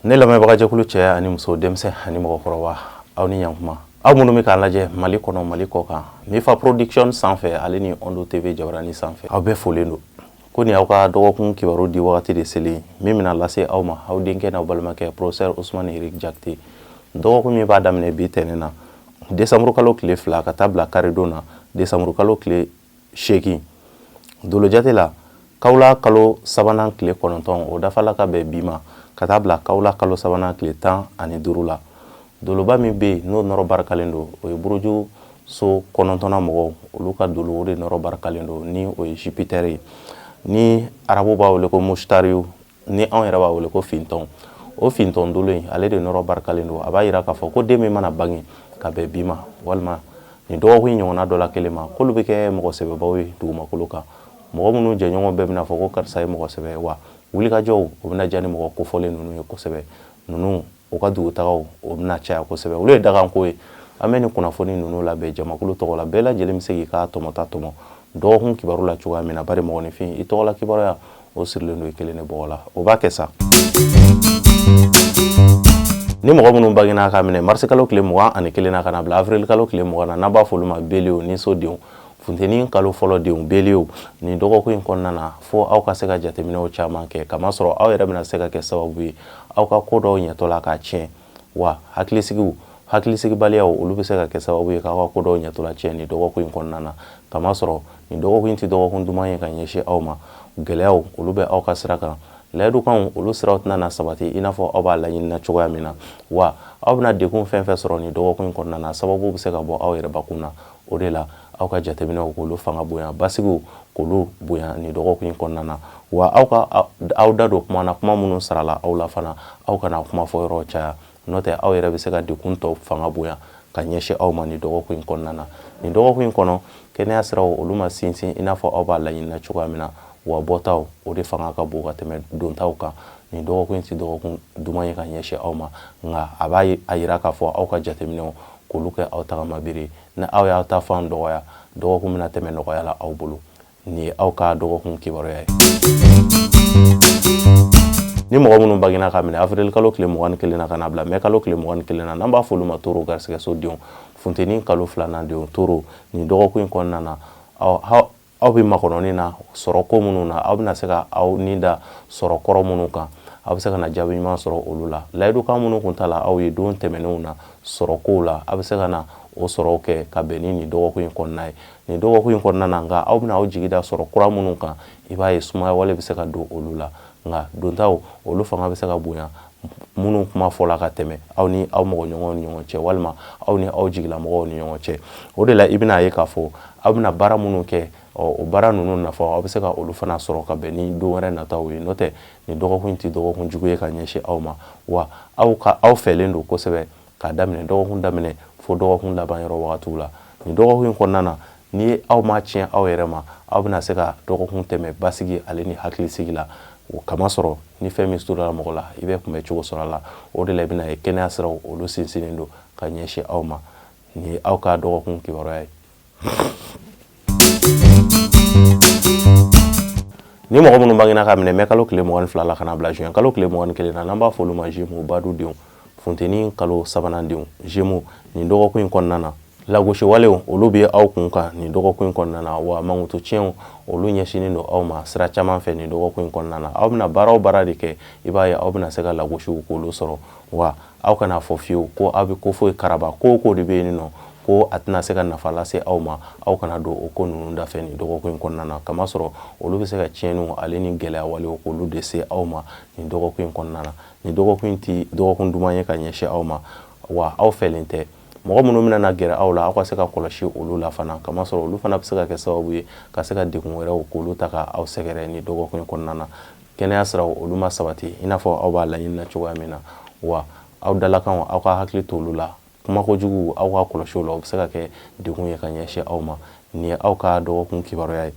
Ne lamɛnbagajɛkulu cɛ ani muso, denmisɛn ani mɔgɔkɔrɔba, aw ni ɲankuma. Aw minnu bɛ k'an lajɛ Mali kɔnɔ, Mali kɔ kan, Mifa Production sanfɛ ale ni Ondo TV jabarani sanfɛ, aw bɛɛ folen don. Ko nin aw ka dɔgɔkun kibaru di wagati de selen min bɛna lase aw ma, aw denkɛ n'aw balimakɛ, professeur Ousmane Eric Jakite. Dɔgɔkun min b'a daminɛ bi tɛnɛn na, décembre kalo tile 2, ka taa bila karidon na, décembre kalo tile 8. Dolojate la, kawula kalo sabanan tile 9, o dafala ka bɛn bi ma, ka taa bila kawula kalo sabanan tile 15 la. Doloba min bɛ yen, n'o nɔrɔ barikalen don, o ye buruju so kɔnɔntɔnna mɔgɔw, olu ka dolo, o de nɔrɔ barikalen don, ni o ye Jupiter ye, ni arabu b'a wele ko Mushtariyu, ni anw yɛrɛ b'a wele ko fintɔn. O fintɔn dolo in, ale de nɔrɔ barikalen don. A b'a yira k'a fɔ ko den min mana bange ka bɛn bi ma walima nin dɔgɔkun in ɲɔgɔnna dɔ la kelen ma, k'olu bɛ kɛ mɔgɔ sɛbɛbaw ye dugumakolo kan, mɔgɔ minnu jɛɲɔgɔn bɛɛ bɛna fɔ ko karisa ye mɔgɔ sɛbɛ. Wa wulikajɔw, o bɛna diya ni mɔgɔ kofɔlen ninnu ye kosɛbɛ. Ninnu u ka dugutagaw, o bɛna caya kosɛbɛ. Olu ye daganko ye. An bɛ nin kunnafoni ninnu labɛn jamakulu tɔgɔ la. Bɛɛ lajɛlen bɛ se k'i ka tɔmɔta tɔmɔ dɔgɔkun kibaru la cogoya min na, bari mɔgɔninfin, i tɔgɔla kibaruya, o sirilen don i kelen de bɔgɔ la. O b'a kɛ sa. Ni mɔgɔ minnu bangena ka minɛ marisi kalo tile 21 na ka na bila avril kalo tile 20 na, n'an b'a fɔ olu ma bélier ni so denw, funteni kalo fɔlɔ denw, bélier, nin dɔgɔkun in kɔnɔna na, fo aw ka se ka jateminɛw caman kɛ, kamasɔrɔ aw yɛrɛ bɛna se ka kɛ sababu ye aw ka ko dɔw ɲɛtɔ la k'a tiɲɛ. Wa hakilisigiw, hakilisigibaliyaw, olu bɛ se ka kɛ sababu ye k'aw ka ko dɔw ɲɛtɔla tiɲɛ nin dɔgɔkun in kɔnɔna na, kamasɔrɔ nin dɔgɔkun in tɛ dɔgɔkun duman ye ka ɲɛsin aw ma. Gɛlɛyaw, olu bɛ aw ka sira kan. Layidukanw, olu siraw tɛna na sabati i n'a fɔ aw b'a laɲinina cogoya min na. Wa aw bɛna degun fɛn fɛn sɔrɔ nin dɔgɔkun in kɔnɔna na, sababu bɛ se ka bɔ aw yɛrɛ bakun na. O de la, aw ka jateminɛw, k'olu fanga bonya, basigiw, k'olu bonya nin dɔgɔkun in kɔnɔna na. Wa aw ka aw da don kuma na, kuma minnu sarala aw la fana, aw kana kuma fɔ yɔrɔ caya, n'o tɛ aw yɛrɛ bɛ se ka degun tɔ fanga bonya ka ɲɛsin aw ma nin dɔgɔkun in kɔnɔna na. Nin dɔgɔkun in kɔnɔ, kɛnɛya siraw, olu ma sinsin i n'a fɔ aw b'a laɲinina cogoya min na. Wa bɔtaw, o de fanga ka bon ka tɛmɛ dontaw kan. Nin dɔgɔkun in tɛ dɔgɔkun duman ye ka ɲɛsin aw ma, nka a b'a a yira k'a fɔ aw ka jateminɛw, k'olu kɛ aw tagamabere. Ni aw y'aw ta fan dɔgɔya, dɔgɔkun bɛna tɛmɛ nɔgɔya la aw bolo. Nin ye aw ka dɔgɔkun kibaruya ye. Ni mɔgɔ minnu bangena ka minɛ avril kalo tile 21 na ka na bila mɛ kalo tile 21 na, n'an b'a fɔ olu ma taureau, garisigɛso denw, funteni kalo filanan denw, taureau, nin dɔgɔkun in kɔnɔna na, aw bɛ makɔnɔni na sɔrɔ ko minnu na, aw bɛna se ka aw ni da sɔrɔ kɔrɔ minnu kan, aw bɛ se ka na jaabi ɲuman sɔrɔ olu la. Layidukan minnu kun ta la aw ye don tɛmɛnenw na sɔrɔ kow la, aw bɛ se ka na o sɔrɔw kɛ ka bɛn ni nin dɔgɔkun in kɔnɔna ye, nin dɔgɔkun in kɔnɔna na. Nka aw bɛna aw jigi da sɔrɔ kura minnu kan, i b'a ye sumaya wale bɛ se ka don olu la, nka dontaw, olu fanga bɛ se ka bonya minnu kuma fɔla ka tɛmɛ aw ni aw mɔgɔ ɲɔgɔnw ni ɲɔgɔn cɛ walima aw ni aw jigilamɔgɔw ni ɲɔgɔn cɛ. O de la, i bɛna ye k'a fɔ aw bɛna baara minnu kɛ, o baara ninnu nafa, aw bɛ se ka olu fana sɔrɔ ka bɛn ni don wɛrɛ nataw ye. N'o tɛ, nin dɔgɔkun in tɛ dɔgɔkun jugu ye ka ɲɛsin aw ma. Wa aw ka aw fɛlen don kosɛbɛ k'a daminɛ dɔgɔkun daminɛ fo dɔgɔkun laban yɔrɔ wagatiw la. Nin dɔgɔkun in kɔnɔna na, ni aw ma tiɲɛ aw yɛrɛ ma, aw bɛna se ka dɔgɔkun tɛmɛ basigi ale ni hakilisigi la. O kama sɔrɔ ni fɛn min sɔrɔla mɔgɔ la, i bɛ kunbɛ cogo sɔrɔ a la. O de la, i bɛna ye kɛnɛya siraw, olu sinsinnen don ka ɲɛsin aw ma. Nin ye aw ka dɔgɔkun kibaruya ye. Ni mɔgɔ minnu bangena ka minɛ mɛ kalo tile 22 la ka na bila juin kalo tile 21 na, n'an b'a fɔ olu ma Gémeaux, badu denw, funteni kalo sabanan denw, Gémeaux, nin dɔgɔkun in kɔnɔna na, lagosi walew, olu bɛ aw kun kan nin dɔgɔkun in kɔnɔna na. Wa mankutu tiɲɛw, olu ɲɛsinnen don aw ma sira caman fɛ nin dɔgɔkun in kɔnɔna na. Aw bɛna baara o baara de kɛ, i b'a ye aw bɛna se ka lagosiw, k'olu sɔrɔ. Wa aw kana fɔ fiyewu ko aw bɛ ko foyi karaba. Ko o ko de bɛ yen nɔ ko a tɛna se ka nafa lase aw ma, aw kana don o ko ninnu dafɛ nin dɔgɔkun in kɔnɔna na, kamasɔrɔ olu bɛ se ka tiɲɛniw ale ni gɛlɛya walew, k'olu de se aw ma nin dɔgɔkun in kɔnɔna na. Nin dɔgɔkun in tɛ dɔgɔkun duman ye ka ɲɛsin aw ma. Wa aw fɛlen tɛ. Mɔgɔ minnu bɛna na gɛrɛ aw la, aw ka se ka kɔlɔsi olu la fana, kamasɔrɔ olu fana bɛ se ka kɛ sababu ye ka se ka degun wɛrɛw, k'olu ta ka aw sɛgɛrɛ nin dɔgɔkun in kɔnɔna na. Kɛnɛya siraw, olu ma sabati i n'a fɔ aw b'a laɲini na cogoya min na. Wa aw dalakanw, aw ka hakili to olu la. Kuma kojugu, aw ka kɔlɔsi o la, o bɛ se ka kɛ degun ye ka ɲɛsin aw ma. Nin ye aw ka dɔgɔkun kibaruya ye.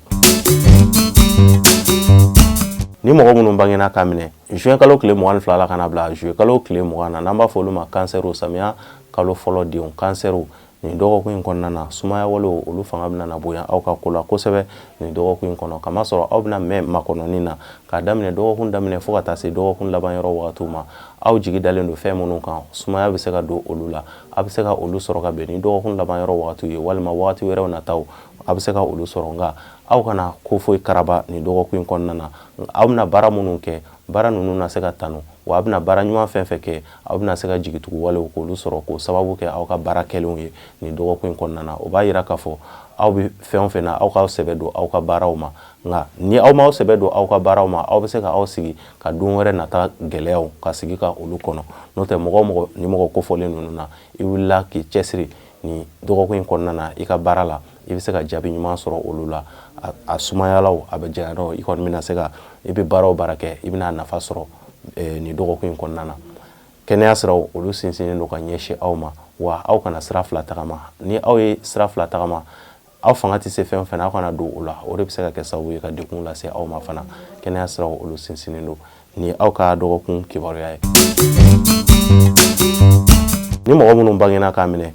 Ni mɔgɔ minnu bangena ka minɛ juin kalo tile 22 la ka na bila juillet kalo tile 20 na, n'an b'a fɔ olu ma kansɛriw, samiya kalo fɔlɔ denw, kansɛriw. Nin dɔgɔkun in kɔnɔna na, sumaya walew olu fanga bɛna na bonya aw ka ko la kosɛbɛ nin dɔgɔkun in kɔnɔ, kamasɔrɔ aw bɛna mɛn makɔnɔni na k'a daminɛ dɔgɔkun daminɛ fo ka taa se dɔgɔkun laban yɔrɔ wagatiw ma. Aw jigi dalen don fɛn minnu kan, sumaya bɛ se ka don olu la. A bɛ se ka olu sɔrɔ ka bɛn ni dɔgɔkun laban yɔrɔ wagatiw ye, walima wagati wɛrɛw nataw a bɛ se ka olu sɔrɔ. Nka aw kana ko foyi karaba nin dɔgɔkun in kɔnɔna na. Aw bɛna baara minnu kɛ, baara ninnu na se ka tanu, wa a bɛna baara ɲuman fɛn fɛn kɛ, aw bɛna se ka jigitugu walew k'olu sɔrɔ k'o sababu kɛ aw ka baara kɛlenw ye nin dɔgɔkun in kɔnɔna na. O b'a yira k'a fɔ aw bɛ fɛn o fɛn na, aw k'aw sɛbɛ don aw ka baaraw ma. Nka ni aw m'aw sɛbɛ don aw ka baaraw ma, aw bɛ se ka aw sigi ka don wɛrɛ nata gɛlɛyaw ka sigi ka olu kɔnɔ. N'o tɛ, mɔgɔ o mɔgɔ ni mɔgɔ kofɔlen ninnu na, i wulila k'i cɛsiri nin dɔgɔkun in kɔnɔna na i ka baara la, i bɛ se ka jaabi ɲuman sɔrɔ olu la. A sumayalaw a bɛ janya dɔn, i kɔni bɛna se ka i bɛ baara o baara kɛ, i bɛna nafa sɔrɔ nin dɔgɔkun in kɔnɔna na. Kɛnɛya siraw olu sinsinnen don ka ɲɛsin aw ma, wa aw kana sira fila tagama. Ni aw ye sira fila tagama, aw fanga tɛ se fɛn o fɛn na, aw kana don o la. O de bɛ se ka kɛ sababu ye ka degun lase aw ma fana. Kɛnɛya siraw olu sinsinnen don. Ni aw ka dɔgɔkun kibaruya ye. Ni mɔgɔ minnu bangena k'a minɛ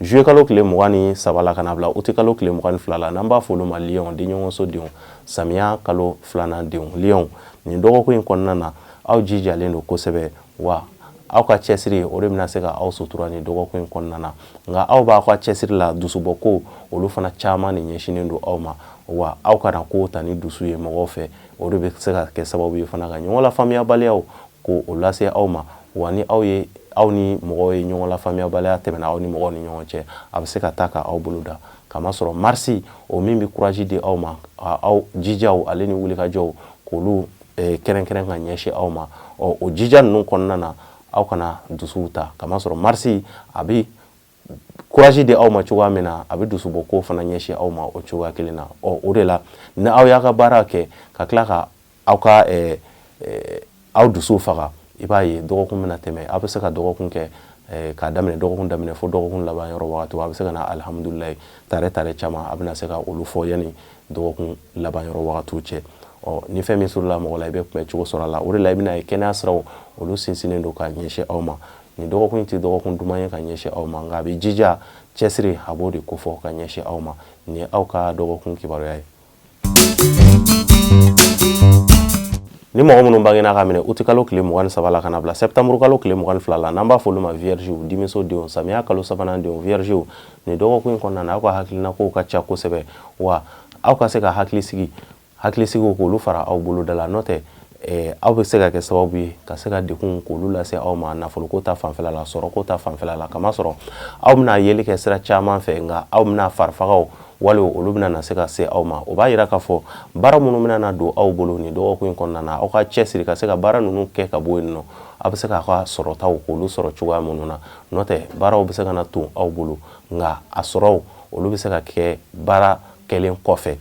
juillet kalo tile 23 la ka na bila août kalo tile 22 la, n'an b'a fɔ olu ma lion, denɲɔgɔnso denw, samiya kalo filanan denw, lion, nin dɔgɔkun in kɔnɔna na, aw jijalen don kosɛbɛ, wa aw ka cɛsiri o de bɛna se ka aw sutura nin dɔgɔkun in kɔnɔna na. Nka aw b'aw ka cɛsiri la, dusubɔ ko olu fana caman de ɲɛsinnen don aw ma, wa aw kana kow ta ni dusu ye mɔgɔw fɛ. O de bɛ se ka kɛ sababu ye fana ka ɲɔgɔn lafaamuyabaliyaw ko o lase aw ma. Wa ni aw ye aw ni mɔgɔw ye ɲɔgɔn lafaamuyabaliya tɛmɛna aw ni mɔgɔw ni ɲɔgɔn cɛ, a bɛ se ka taa ka aw bolo da, kamasɔrɔ Marisi o min bɛ courage di aw ma, aw jijaw ale ni wulikajɔw k'olu kɛrɛnkɛrɛn ka ɲɛsin aw ma. Ɔ, o jija ninnu kɔnɔna na, aw kana dusuw ta, kamasɔrɔ Marisi a bɛ courage di aw ma cogoya min na, a bɛ dusubɔ ko fana ɲɛsin aw ma o cogoya kelen na. Ɔ, o de la, ni aw y'a ka baara kɛ ka tila ka aw ka aw dusu faga, i b'a ye dɔgɔkun bɛna tɛmɛ, aw bɛ se ka dɔgɔkun kɛ k'a daminɛ dɔgɔkun daminɛ fo dɔgɔkun laban yɔrɔ wagati, a bɛ se ka na alihamudulilayi tare tare caman a bɛna se ka olu fɔ yanni dɔgɔkun laban yɔrɔ wagatiw cɛ. Ɔ, ni fɛn min sɔrɔla mɔgɔ la, i bɛ kunbɛ cogo sɔrɔ a la. O de la, i bɛna ye kɛnɛya siraw olu sinsinnen don ka ɲɛsin aw ma. Nin dɔgɔkun in tɛ dɔgɔkun duman ye ka ɲɛsin aw ma, nka a bɛ jija cɛsiri, a b'o de kofɔ ka ɲɛsin aw ma. Nin ye aw ka dɔgɔkun kibaruya ye. Ni mɔgɔ minnu bangena ka minɛ uti kalo tile 23 la ka na bila sɛptanburu kalo tile 22 la, n'an b'a fɔ olu ma viergew, dimiso denw, samiya kalo sabanan denw, viergew, nin dɔgɔkun in kɔnɔna na, aw ka hakilinakow ka ca kosɛbɛ, wa aw ka se ka hakilisigi hakilisigiw k'olu fara aw boloda la. N'o tɛ, aw bɛ se ka kɛ sababu ye ka se ka degun k'olu lase aw ma nafoloko ta fanfɛla la, sɔrɔko ta fanfɛla la, kamasɔrɔ aw bɛna yeli kɛ sira caman fɛ, nka aw bɛna farifagaw wali olu bɛna na se ka se aw ma. O b'a yira k'a fɔ baara minnu bɛna na don aw bolo nin dɔgɔkun in kɔnɔna na, aw ka cɛsiri ka se ka baara ninnu kɛ ka bɔ yen nɔ, aw bɛ se k'aw ka sɔrɔtaw k'olu sɔrɔ cogoya minnu na. N'o tɛ, baaraw bɛ se ka na ton aw bolo, nka a sɔrɔw olu bɛ se ka kɛ baara kɛlen kɔfɛ.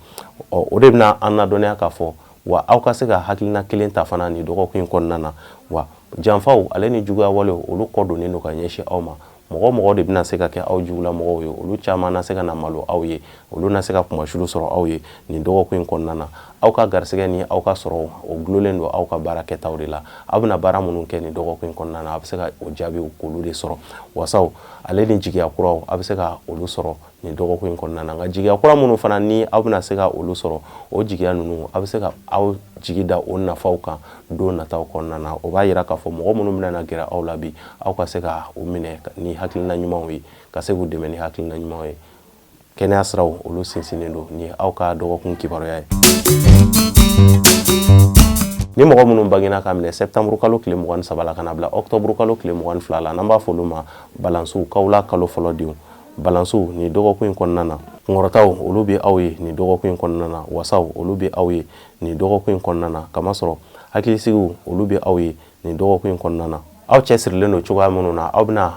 Ɔ, o de bɛna an ladɔnniya k'a fɔ wa aw ka se ka hakilina kelen ta fana nin dɔgɔkun in kɔnɔna na. Wa janfaw ale ni juguya walew olu kɔ donnen don ka ɲɛsin aw ma. Mɔgɔ mɔgɔ de bɛna se ka kɛ aw jugulamɔgɔw ye, olu caman na se ka na malo aw ye, olu na se ka kunmasulu sɔrɔ aw ye nin dɔgɔkun in kɔnɔna na. Aw ka garisɛgɛ ni aw ka sɔrɔ o dulonnen don aw ka baara kɛtaw de la. Aw bɛna baara minnu kɛ nin dɔgɔkun in kɔnɔna na, aw bɛ se ka o jaabiw k'olu de sɔrɔ. Wasaw ale ni jigiya kuraw, aw bɛ se ka olu sɔrɔ nin dɔgɔkun in kɔnɔna na. Nka jigiya kura minnu fana ni aw bɛna se ka olu sɔrɔ, o jigiya ninnu, aw bɛ se ka aw jigi da o nafaw kan don nataw kɔnɔna na. O b'a yira k'a fɔ mɔgɔ minnu bɛna na gɛrɛ aw la bi, aw ka se ka u minɛ ni hakilina ɲumanw ye, ka se k'u dɛmɛ ni hakilina ɲumanw ye. Kɛnɛya siraw olu sinsinnen don. Ni aw ka dɔgɔkun kibaruya ye. Ni mɔgɔ minnu bangena ka minɛ sɛptanburu kalo tile 23 la ka na bila ɔkutɔburu kalo tile 22 la, n'an b'a fɔ olu ma balansiw, kawula kalo fɔlɔ denw, balansiw, nin dɔgɔkun in kɔnɔna na, kunkɔrɔtaw olu bɛ aw ye nin dɔgɔkun in kɔnɔna na, wasaw olu bɛ aw ye nin dɔgɔkun in kɔnɔna na, kamasɔrɔ hakilisigiw olu bɛ aw ye nin dɔgɔkun in kɔnɔna na. Aw cɛsirilen don cogoya minnu na, aw bɛna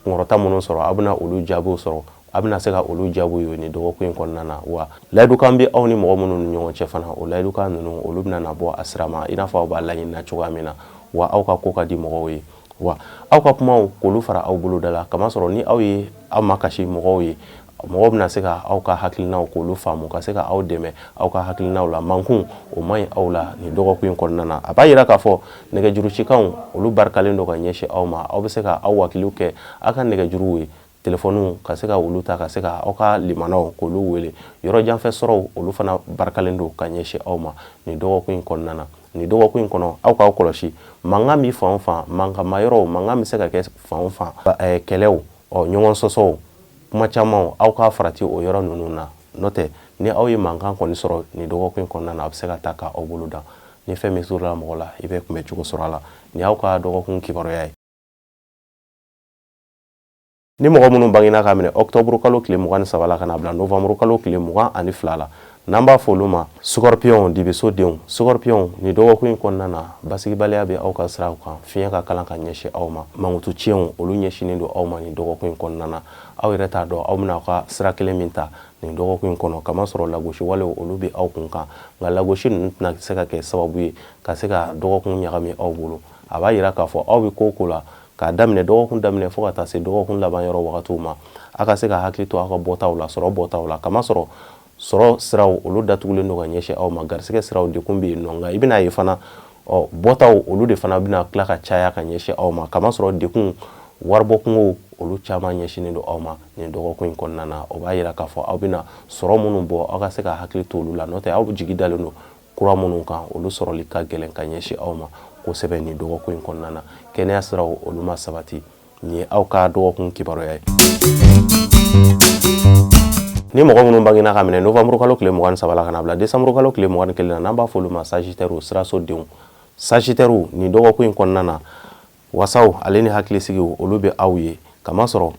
kunkɔrɔta minnu sɔrɔ, aw bɛna olu jaabiw sɔrɔ, aw bɛna se ka olu jaabiw ye nin dɔgɔkun in kɔnɔna na. Wa layidukan bɛ aw ni mɔgɔ minnu ni ɲɔgɔn cɛ fana, o layidukan ninnu olu bɛna na bɔ a sira ma i n'a fɔ aw b'a laɲini na cogoya min na. Wa aw ka ko ka di mɔgɔw ye, wa aw ka kumaw k'olu fara aw boloda la, kamasɔrɔ ni aw ye aw makasi mɔgɔw ye, mɔgɔw bɛna se ka aw ka hakilinaw k'olu faamu, ka se ka aw dɛmɛ aw ka hakilinaw la. Mankun o man ɲi aw la nin dɔgɔkun in kɔnɔna na. A b'a yira k'a fɔ nɛgɛjuru cikanw olu barikalen don ka ɲɛsin aw ma. Aw bɛ se ka aw wakiliw kɛ aw ka nɛgɛjuruw ye. Telefɔniw ka se ka olu ta ka se ka aw ka limanaw k'olu wele. Yɔrɔ janfɛ sɔrɔw olu fana barikalen don ka ɲɛsin aw ma nin dɔgɔkun in kɔnɔna na. Nin dɔgɔkun in kɔnɔ, aw k'aw kɔlɔsi mankan bɛ fan o fan, mankanma yɔrɔw, mankan bɛ se ka kɛ fan o fan, kɛlɛw, ɔ ɲɔgɔn sɔsɔw, kuma camanw, aw k'a farati o yɔrɔ ninnu na. N'o tɛ, ni aw ye mankan kɔni sɔrɔ nin dɔgɔkun in kɔnɔna na, a bɛ se ka taa ka aw bolo dan. Ni fɛn min surula mɔgɔ la, i bɛ kunbɛ cogo sɔrɔ a la. Nin y'aw ka dɔgɔkun kibaruya ye. Ni mɔgɔ minnu bangena k'a minɛ octobre kalo tile 23 la ka na bila novembre kalo tile 22 la, n'an b'a fɔ olu ma scorpion, dibiso denw. Scorpion, nin dɔgɔkun in kɔnɔna na, basigibaliya bɛ aw ka siraw kan, fiɲɛ ka kalan ka ɲɛsin aw ma, mankutu tiɲɛw olu ɲɛsinnen don aw ma nin dɔgɔkun in kɔnɔna na. Aw yɛrɛ t'a dɔn aw bɛna aw ka sira kelen min ta nin dɔgɔkun in kɔnɔ, kamasɔrɔ lagosi walew olu bɛ aw kun kan. Nka lagosi ninnu tɛna se ka kɛ sababu ye ka se ka dɔgɔkun ɲagami aw bolo. A b'a yira k'a fɔ aw bɛ ko o ko la, k'a daminɛ dɔgɔkun daminɛ fo ka taa se dɔgɔkun laban yɔrɔ wagatiw ma, a ka se ka hakili to aw ka bɔtaw la, sɔrɔ bɔtaw la, kamasɔrɔ sɔrɔ siraw olu datugulen don ka ɲɛsin aw ma. Garisɛgɛ siraw degun bɛ yen nɔ, nka i bɛna ye fana, ɔ bɔtaw olu de fana bɛna tila ka caya ka ɲɛsin aw ma, kamasɔrɔ degun waribɔ kungo olu caman ɲɛsinnen don aw ma nin dɔgɔkun in kɔnɔna na. O b'a yira k'a fɔ aw bɛna sɔrɔ minnu bɔ, aw ka se ka hakili to olu la. N'o tɛ, aw jigi dalen don kura minnu kan, olu sɔrɔli ka gɛlɛn ka ɲɛsin aw ma kosɛbɛ nin dɔgɔkun in kɔnɔna na. Kɛnɛya siraw olu ma sabati. Nin ye aw ka dɔgɔkun kibaruya ye. Ni mɔgɔ minnu bangena ka minɛ novembre kalo tile 23 la ka na bila décembre kalo tile 21 na, n'an b'a fɔ olu ma sagittaire, siraso denw. Sagittaire, nin dɔgɔkun in kɔnɔna na, wasaw ale ni hakilisigiw olu bɛ aw ye, kamasɔrɔ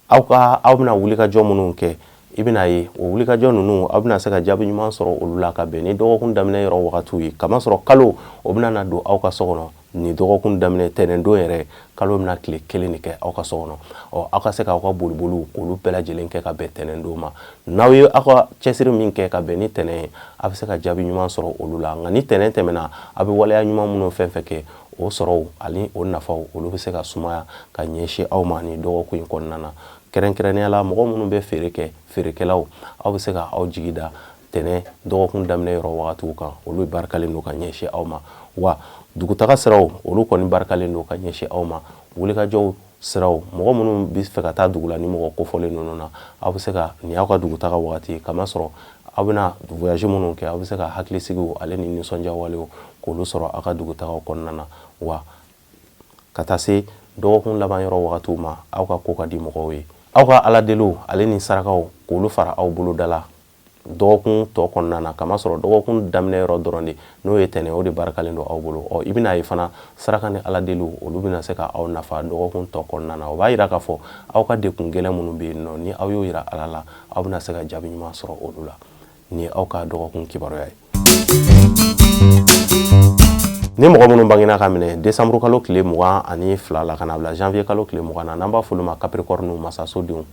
aw ka aw bɛna wulikajɔ minnu kɛ, i bɛna ye o wulikajɔ ninnu, aw bɛna se ka jaabi ɲuman sɔrɔ olu la ka bɛn ni dɔgɔkun daminɛ yɔrɔ wagatiw ye, kamasɔrɔ kalo o bɛna na don aw ka so kɔnɔ nin dɔgɔkun daminɛ tɛnɛndon yɛrɛ. Kalo bɛna tile kelen de kɛ aw ka so kɔnɔ. Ɔ aw ka se k'aw ka boliboliw k'olu bɛɛ lajɛlen kɛ ka bɛn tɛnɛndon ma. N'aw ye aw ka cɛsiri min kɛ ka bɛn ni tɛnɛn ye, a bɛ se ka jaabi ɲuman sɔrɔ olu la. Nka ni tɛnɛn tɛmɛna, a bɛ waleya ɲuman minnu fɛn fɛn kɛ, o sɔrɔw ani o nafaw olu bɛ se ka sumaya ka ɲɛsin aw ma nin dɔgɔkun in kɔnɔna na. Kɛrɛnkɛrɛnnenya la, mɔgɔ minnu bɛ feere kɛ, feerekɛlaw, aw bɛ se ka aw jigi da tɛnɛn dɔgɔkun daminɛ yɔrɔ wagatiw kan, olu barikalen don ka ɲɛsin aw ma. Wa dugutaga siraw olu kɔni barikalen don ka ɲɛsin aw ma. Wulikajɔw siraw, mɔgɔ minnu bɛ fɛ ka taa dugu la ni mɔgɔ kofɔlen ninnu na, aw bɛ se ka nin y'aw ka dugutaga wagati ye, kamasɔrɔ aw bɛna voyage minnu kɛ, aw bɛ se ka hakilisigiw ale ni nisɔndiya walew k'olu sɔrɔ aw ka dugutagaw kɔnɔna na. Wa ka taa se dɔgɔkun laban yɔrɔ wagatiw ma, aw ka ko ka di mɔgɔw ye. Aw ka aladeliw ale ni sarakaw k'olu fara aw boloda la dɔgɔkun tɔ kɔnɔna na, kamasɔrɔ dɔgɔkun daminɛ yɔrɔ dɔrɔn de, n'o ye tɛnɛn, o de barikalen don aw bolo. Ɔ i bɛna ye fana, saraka ni aladeliw olu bɛna se ka aw nafa dɔgɔkun tɔ kɔnɔna na. O b'a yira k'a fɔ aw ka degun gɛlɛn minnu bɛ yen nɔ, ni aw y'o yira Ala la, aw bɛna se ka jaabi ɲuman sɔrɔ olu la. Nin ye aw ka dɔgɔkun kibaruya ye. Ni mɔgɔ minnu bangena ka minɛ décembre kalo tile 22 la ka na bila janvier kalo tile 20 na, n'an b'a fɔ olu ma capricorne, masaso denw,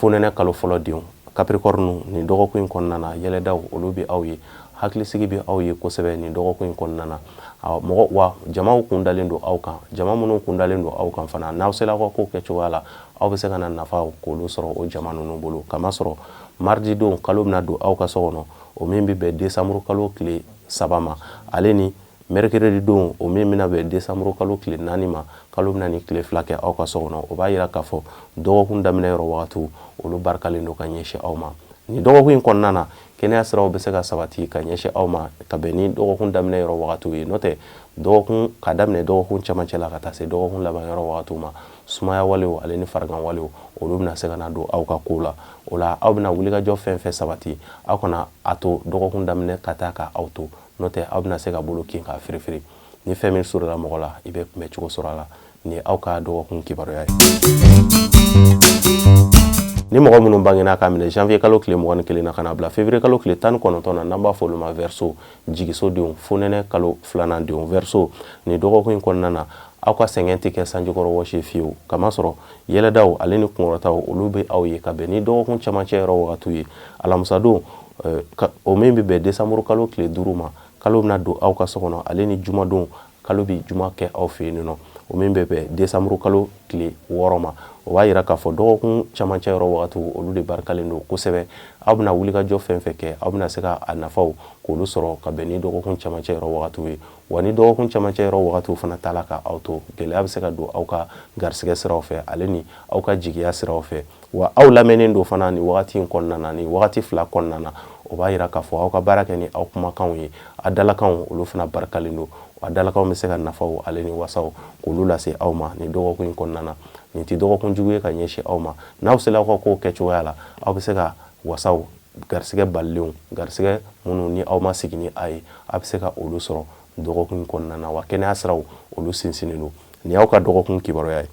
fonɛnɛ kalo fɔlɔ denw. Capricorne, nin dɔgɔkun in kɔnɔna na, yɛlɛdaw olu bɛ aw ye, hakilisigi bɛ aw ye kosɛbɛ nin dɔgɔkun in kɔnɔna na. Mɔgɔ wa jamaw kun dalen don aw kan. Jama minnu kun dalen don aw kan fana, n'aw sera aw ka ko kɛ cogoya la, aw bɛ se ka na nafa k'olu sɔrɔ o jama ninnu bolo, kamasɔrɔ mardi don kalo bɛna don aw ka so kɔnɔ, o min bɛ bɛn décembre kalo tile 3 ma, ale ni mercredi don, o min bɛna bɛn décembre kalo tile 4 ma. Kalo bɛna ni tile 2 kɛ aw ka so kɔnɔ. O b'a yira k'a fɔ dɔgɔkun daminɛ yɔrɔ wagatiw olu barikalen don ka ɲɛsin aw ma nin dɔgɔkun in kɔnɔna na. Kɛnɛya siraw bɛ se ka sabati ka ɲɛsin aw ma ka bɛn ni dɔgɔkun daminɛ yɔrɔ wagatiw ye. N'o tɛ, dɔgɔkun ka daminɛ dɔgɔkun cɛmancɛ la ka taa se dɔgɔkun laban yɔrɔ wagatiw ma, sumaya walew ale ni farigan walew olu bɛna se ka na don aw ka kow la. O la, aw bɛna wulikajɔ fɛn fɛn sabati, aw kana a to dɔgɔkun daminɛ ka taa ka aw to. N'o tɛ, aw bɛna se ka bolo kin k'a firifiri. Ni fɛn min sɔrɔla mɔgɔ la, i bɛ kunbɛ cogo sɔrɔ a la. Nin ye aw ka dɔgɔkun kibaruya ye. Ni mɔgɔ minnu bangena k'a minɛ janvier kalo tile 21 na ka na bila février kalo tile 19 na, n'an b'a fɔ olu ma Verseau, jigiso denw, fonɛnɛ kalo filanan denw. Verseau, nin dɔgɔkun in kɔnɔna na, aw ka sɛgɛn tɛ kɛ sanjikɔrɔ wɔsi fiyewu, kamasɔrɔ yɛlɛdaw ale ni kunkɔrɔtaw olu bɛ aw ye ka bɛn ni dɔgɔkun cɛmancɛ yɔrɔ wagatiw ye. Alamisadon, o min bɛ bɛn décembre kalo tile 5 ma, kalo bɛna don aw ka so kɔnɔ, ale ni jumadon, kalo bɛ juma kɛ aw fɛ yen nɔ. o min bɛ bɛn desanburu kalo tile 6 ma. O b'a yira k'a fɔ dɔgɔkun camancɛ yɔrɔ wagatiw olu de barikalen don kosɛbɛ. Aw bɛna wulikajɔ fɛn fɛn kɛ, aw bɛna se ka a nafaw k'olu sɔrɔ ka bɛn ni dɔgɔkun camancɛ yɔrɔ wagatiw ye. Wa ni dɔgɔkun camancɛ yɔrɔ wagatiw fana taala ka aw to, gɛlɛya bɛ se ka don aw ka garisɛgɛ siraw fɛ ale ni aw ka jigiya siraw fɛ. Wa aw lamɛnnen don fana nin wagati in kɔnɔna na, nin wagati fila kɔnɔna na. O b'a yira k'a fɔ aw ka baara kɛ ni aw kumakanw ye. A dalakanw olu fana barikalen don. A dalakanw bɛ se ka nafaw ale ni wasaw k'olu lase aw ma nin dɔgɔkun in kɔnɔna na. Nin tɛ dɔgɔkun jugu ye ka ɲɛsin aw ma. N'aw sera aw ka kow kɛcogoya la, aw bɛ se ka wasaw, garisɛgɛ balilenw, garisɛgɛ minnu ni aw ma sigi ni a ye, a bɛ se ka olu sɔrɔ dɔgɔkun in kɔnɔna na. Wa kɛnɛya siraw olu sinsinnen don. Nin y'aw ka dɔgɔkun kibaruya ye.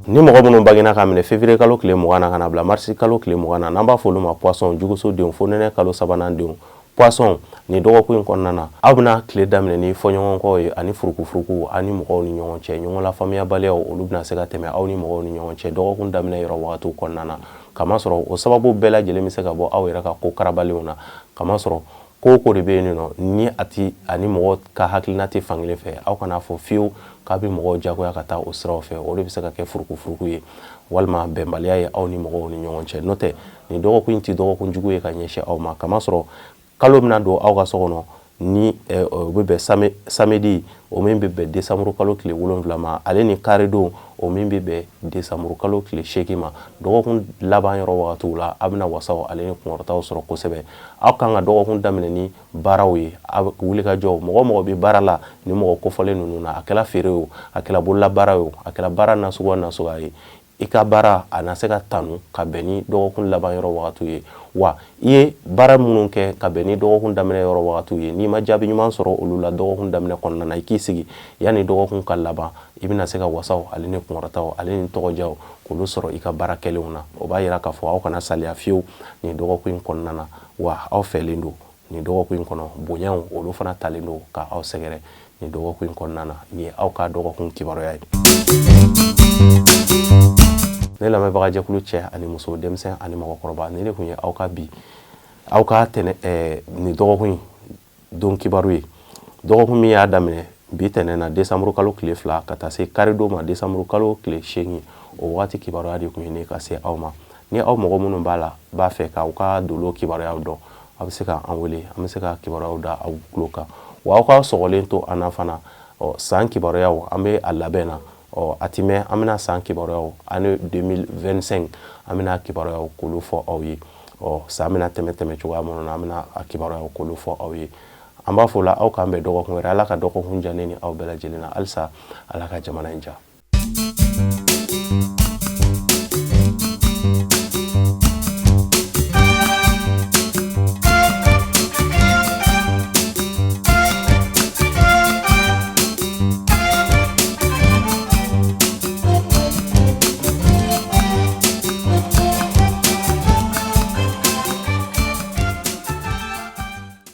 Ni mɔgɔ minnu bangena k'a minɛ février kalo tile 20 na ka na bila mars kalo tile 20 na, n'an b'a fɔ olu ma poisson, juguso denw, fonɛnɛ kalo sabanan denw, poisson, nin dɔgɔkun in kɔnɔna na, aw bɛna tile daminɛ ni fɔɲɔgɔnkɔw ye ani furukufuruku aw ni mɔgɔw ni ɲɔgɔn cɛ. Ɲɔgɔn lafaamuyabaliyaw olu bɛna se ka tɛmɛ aw ni mɔgɔw ni ɲɔgɔn cɛ dɔgɔkun daminɛ yɔrɔ wagatiw kɔnɔna na, kamasɔrɔ o sababu bɛɛ lajɛlen bɛ se ka bɔ aw yɛrɛ ka ko karabalenw na. Kamasɔrɔ ko o ko de bɛ yen nɔ ni a ti ani mɔgɔ ka hakilina tɛ fankelen fɛ, aw kana fɔ fiyewu k'a bɛ mɔgɔw jagoya ka taa o siraw fɛ. O de bɛ se ka kɛ furukufuruku ye walima bɛnbaliya ye aw ni mɔgɔw ni ɲɔgɔn cɛ. N'o tɛ, nin dɔgɔkun in tɛ dɔgɔkun jugu ye ka ɲɛsin aw ma, kamasɔrɔ kalo bɛna don aw ka so kɔnɔ ni o bɛ bɛn samedi, o min bɛ bɛn desanburu kalo tile 7 ma, ale ni karidon, o min bɛ bɛn desanburu kalo tile 8 ma. Dɔgɔkun laban yɔrɔ wagatiw la, aw bɛna wasaw ale ni kunkɔrɔtaw sɔrɔ kosɛbɛ. Aw kan ka dɔgɔkun daminɛ ni baaraw ye, aw wulikajɔ. Mɔgɔ mɔgɔ bɛ baara la ni mɔgɔ kofɔlen ninnu na, a kɛra feere o, a kɛra bololabaara ye o, a kɛra baara nasuguya nasuguya ye, i ka baara a na se ka tanu ka bɛn ni dɔgɔkun laban yɔrɔ wagatiw ye. Wa i ye baara minnu kɛ ka bɛn ni dɔgɔkun daminɛ yɔrɔ wagatiw ye, n'i ma jaabi ɲuman sɔrɔ olu la dɔgɔkun daminɛ kɔnɔna na, i k'i sigi yanni dɔgɔkun ka laban, i bɛna se ka wasaw ale ni kunkɔrɔtaw ale ni tɔgɔdiyaw k'olu sɔrɔ i ka baara kɛlenw na. O b'a yira k'a fɔ aw kana saliya fiyewu nin dɔgɔkun in kɔnɔna na. Wa aw fɛlen don nin dɔgɔkun in kɔnɔ, bonyaw olu fana talen don ka aw sɛgɛrɛ nin dɔgɔkun in kɔnɔna na. Nin ye aw ka dɔgɔkun kibaruya ye. Ne lamɛnbagajɛkulu cɛ ani muso, denmisɛn ani mɔgɔkɔrɔba, nin de tun ye aw ka bi, aw ka tɛnɛ nin dɔgɔkun in don kibaru ye. Dɔgɔkun min y'a daminɛ bi tɛnɛ na, desanburu kalo tile 2, ka taa se karidon ma, desanburu kalo tile 8, o waati kibaruya de tun ye ne ka se aw ma. Ni aw mɔgɔ minnu b'a la b'a fɛ k'aw ka dolo kibaruyaw dɔn, aw bɛ se ka an wele, an bɛ se ka kibaruyaw da aw tulo kan. Wa aw ka sɔgɔlen to an na fana. Ɔ, san kibaruyaw, an bɛ a labɛn na. Ɔ, a ti mɛn, an bɛna san kibaruyaw, année 2025, an bɛna kibaruyaw k'olu fɔ aw ye. Ɔ, san bɛna tɛmɛ tɛmɛ cogoya minnu na, an bɛna a kibaruyaw k'olu fɔ aw ye. An b'a fɔ la, aw k'an bɛn dɔgɔkun wɛrɛ. Ala ka dɔgɔkun diya ne ni aw bɛɛ lajɛlen na. Halisa, Ala ka jamana in diya.